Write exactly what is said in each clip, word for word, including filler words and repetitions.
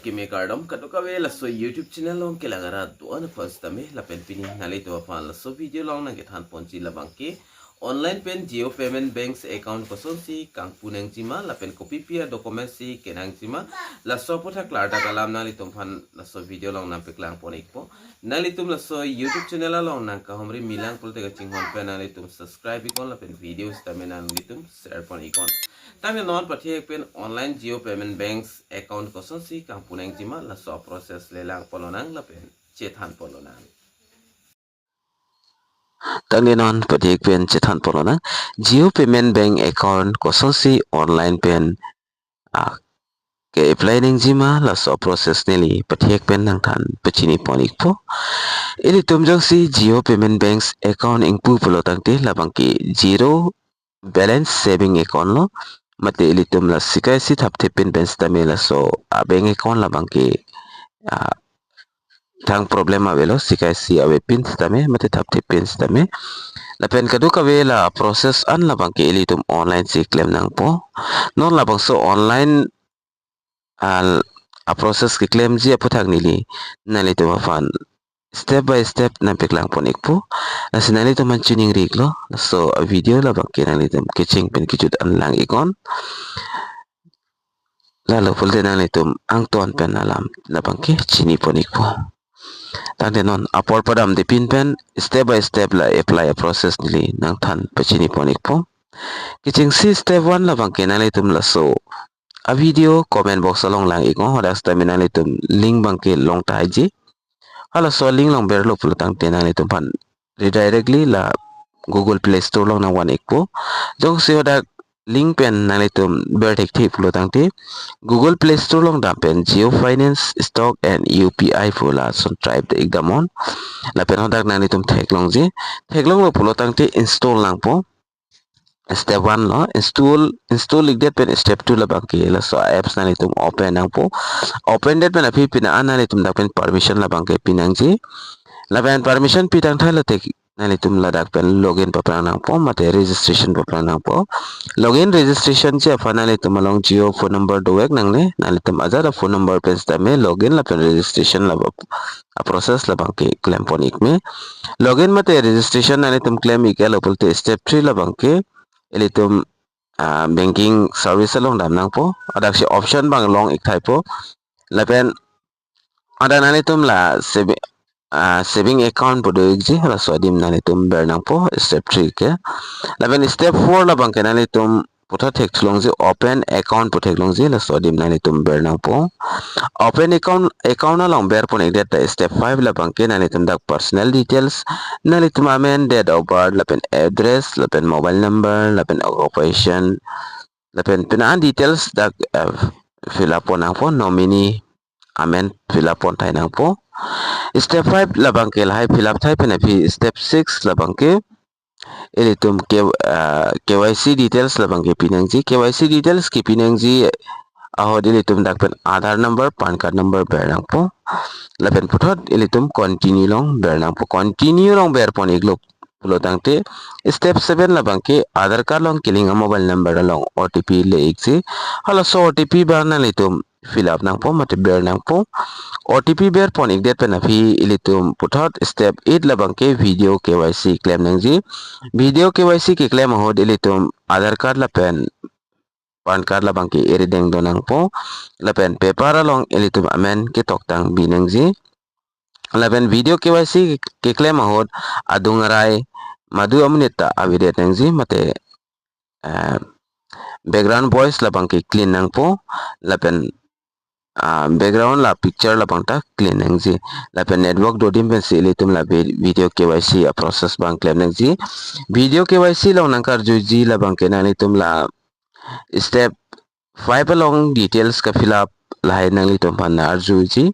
Keme kardom kadokave laso YouTube channel along kelang arat do-an aphan sitame lapen pini nanglitum aphan laso video along nangkethan ponji labangke online pen Jio Payment Banks account kosonsi kangpu nangjima lapen kopi pi a-document si kenangjima, laso aputhak klardak alam nanglitum aphan laso video along nangpeklang pon ikpo. Nanglitum laso YouTube channel along nangkahumri milang pulote kachinghon pen nanglitum subscribe iknon lapen video sitame nanglitum share pon iknon. Tangte non pathek pen online Jio Payment Banks account kosonsi kangpu nangjima laso process lelang pon lonang lapen chethan pon lonang. Tangte non pathek pen chethan pon lonang. Jio Payment Bank account kosonsi online pen, ah, ke-apply nangjima laso process neli pathek pen nangthan pachini pon ikpo. Ilitum jongsi Jio Payment Banks account ingpu pulo tangte labangke zero balance saving account lo. Mate ilitum la sika isi thapthep pin pen sitame laso a-bank account labangke, ah, thang problem avelo, sika isi ave pin sitame mate thapthep pin sitame. Lapen kadokave la process an labangke ilitum online si klem nangpo. Non labangso online, ah, a-process keklemji aputhak neli nanglitum aphan step by step nangpeklang pon ikpo. Lasi nanglitum aphan chiningri iklo. Laso video labangke nanglitum kecheng pen kejut an lang iknon. Lalo pulote nanglitum angton pen alam labangke chini pon ikpo. Tangte non apor padamde pin pen step by step la apply a-process neli nangthan pachini pon ikpo. Kechengsi step one labangke nanglitum laso a-video comment box along lang iknon, hadak sitame nanglitum link abangke long tahai ji. Halaso link along berlo pulo tangte nanglitum aphan redirectly la Google Play Store along nangvan ikpo. Jongsi hadak link pen nanglitum ber thekthe pulo tangte Google Play Store along dam pen Jio Finance Stock and U P I pu lason type de ik damnon. Lapen hadak nanglitum theklongji. Theklonglo pulo tangte install nangpo. Step one lo, install, install ikdet pen step two labangke laso apps nanglitum open nangpo. Open det pen aphi pina an nanglitum dak pen permission labangke pinangji. Lapen permission pitang tha lote nanglitum ladak pen login paphrang nangpo mate registration paphrang nangpo. Login registration ji aphan nanglitum along Jio phone number dovek nangne, nanglitum ajat a-phone number pen sitame login lapen registration labang a-process labangke klem pon ikme. Login mate registration nanglitum klem ik-etlo pulote step three labangke ilitum, ah, banking service along dam nangpo. Hadak si option abang long ik thaipo. Lapen hadak nanglitum la saving, ah, saving account pu do ikji, laso adim nanglitum ber nangpo step three ke. Lapen step four labangke nanglitum puthot theklongji open account pu theklongji, laso adim nanglitum ber nangpo. Open account, account along ber pon ikdet ta step five labangke nanglitum dak personal details, nanglitum amen, date of birth, lapen address, lapen mobile number, lapen occupation, lapen pina an details dak, eh, fill up pon nangpo, nominee amen fill up pon thai nangpo. Step five labangke lahai fill up thai pen aphi step six labangke ilitum K, ah, K Y C details labangke pinangji. K Y C details kepinangji ahut ilitum dak pen Aadhaar number, PAN card number ber nangpo. Lapen puthot ilitum continue along ber nangpo. Continue along ber pon iklo pulo tangte step seven labangke Aadhaar card along kelink a-mobile number along O T P le ikji. Halaso O T P abang nanglitum fill up nangpo mate ber nangpo. O T P ber pon ikdet pen aphi ilitum puthot step eight labangke video K Y C klem nangji. Video K Y C keklem ahut ilitum Aadhaar card lapen PAN card labangke erideng do nangpo. Lapen paper along ilitum amen ketoktang bi nangji. Lapen video K Y C keklem ahut adung arai madu amonit ta avedet nangji mate, eh, background voice labangke clean nangpo. Lapen, ah, background la picture labang ta clean nangji. Lapen network do adim pensi ilitum la vi-, video K Y C a-process abang klem nangji. Video K Y C along nangkarjuji labangke nanglitum la step five along details ka-fill up lahai nanglitum aphan arjuji.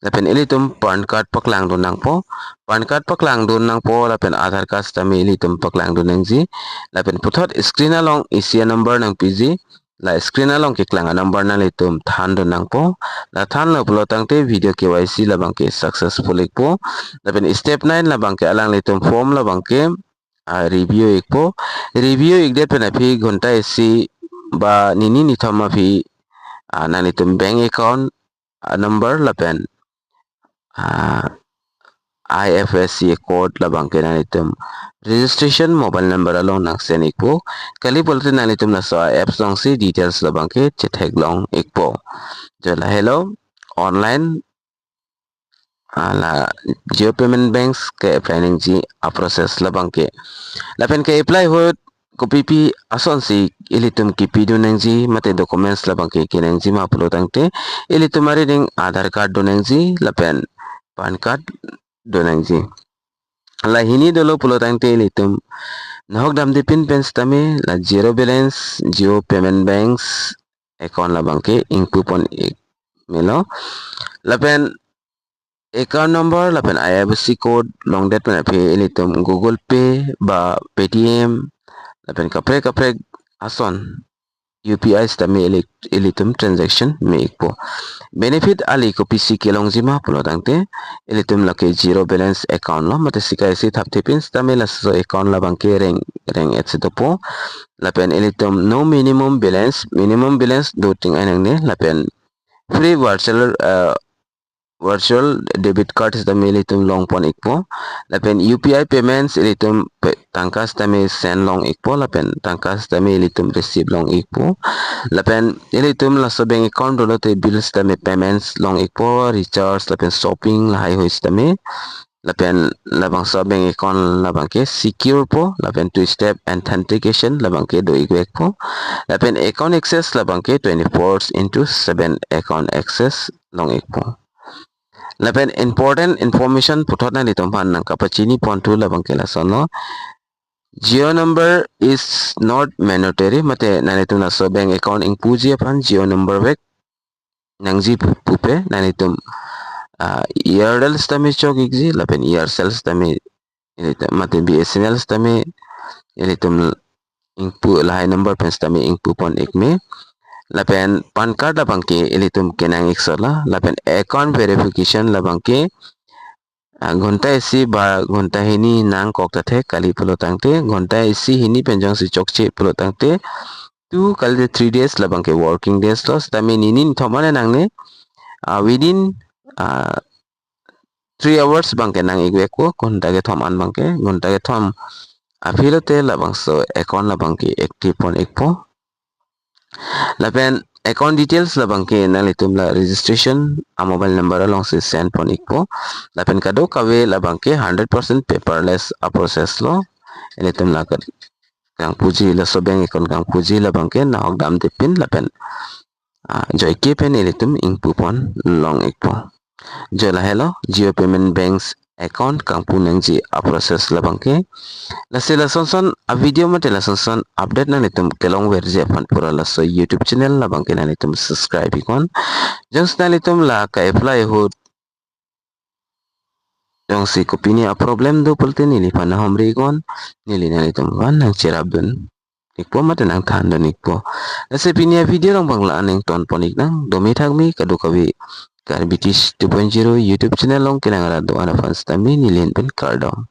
Lapen ilitum PAN card paklang dun nangpo. PAN card paklang dun nangpo lapen Aadhaar card sitame ilitum paklang dun nangji. Lapen puthot screen along isi a-number nangpiji. La screen along keklang a-number nanglitum than dun nangpo. La thanlo pulo tangte video K Y C labangke successful ikpo. Lapen step nine labangke alanglitum form labangke, ah, review ikpo. Review ikdet pen aphi ghonta isi ba nini nithom aphi, ah, nanglitum bank account ah, number lapen, ah, I F S C code labangke nanglitum registration mobile number along nang send ikpo. Kali pulote nanglitum laso a-apps alongsi details labangke chetheklong ikpo. Jo lahelo online, ah, la Jio Payment Banks ke-apply nangji a-process labangke. Lapen ke-apply ahut kopipi asonsi ilitum kipidun nangji mate documents labangke kenangji ma pulo tangte, ilitum arideng Aadhaar card do nangji lapen PAN card do nangji. La hini dolo pulo tangte ilitum nahok damdepin pen sitame la zero balance Jio Payment Banks account labangke ingpupon ik melo. Lapen account number lapen I F S C code longdet pen aphi ilitum Google Pay ba Paytm lapen kaprek kaprek ason U P I sitame ili-, ilitum transaction me ikpo. Benefit ali kopisi kelongji ma pulo tangte, ilitum lake zero balance account lo, mate sika isi thapthepin sitame laso account labangke reng, reng-et si dopo. Lapen ilitum no minimum balance, minimum balance do ting-ai nangne, lapen free virtual, ah, virtual debit card sitame ilitum longpon ikpo. Lapen U P I payments ilitum pe-, tangka sitame send long ikpo, lapen tangka sitame ilitum receive long ikpo. Lapen ilitum laso bank account dolo te bill sitame payments long ikpo, recharge lapen shopping lahai hui sitame. Lapen labangso bank account labangke secure po, lapen two step authentication labangke do ikvekpo. Lapen account access labangke twenty-four into seven account access long ikpo. Lapen important information puthot nanglitum aphan nang kapachini ponthu labangke lasonlo. Jio number is not mandatory, mate nanglitum laso bank account ingpuji aphan Jio number vek nangji pu-, pupe nanglitum, ah, Airtel sitame chok ikji, lapen Aircel sitame, ilitum mate B S N L sitame ilitum ingpu lahai number pen sitame ingpupon ikme. Lapen PAN card labangke ilitum kenang iksola, lapen account verification labangke, ah, ghonta isi ba ghonta hini nangkok ta thek, kali pulo tangte ghonta isi hini pen jongsi chokche pulo tangte two kalite three days labangke working days lo, sitame nini nithom an nangne, ah, within, ah, three hours abangke nang ikvekpo, ghonta kethom an abangke, ghonta kethom aphi lote labangso account labangke active pon ikpo. Lapen account details labangke nanglitum la registration a-mobile number alongsi send pon ikpo. Lapen kadokave labangke hundred percent paperless a-process lo. Ilitum la ka-, kangpuji, laso bank account kangpuji labangke nahok damdepin lapen, ah, joike pen ilitum ingpupon long ikpo. Jo lahelo Jio Payment Banks account kangpu nangji a-process labangke. Lasi lasonson a-video mate lasonson update nanglitum kelongverji aphan pura laso YouTube channel labangke nanglitum subscribe iknon. Jongsi nanglitum la ka-apply ahut jongsi kopine a-problem do pulote neliphan nahomri iknon, neli nanglitum aphan nangcherapdun ikpo mate nangthandun ikpo. Lasi pini a-video along abang la-an ingtonpon iknang, dome thakme kadokave Karbi Teach two point zero YouTube channel along kelang arat do-an aphan sitame neli ahin pen kardom.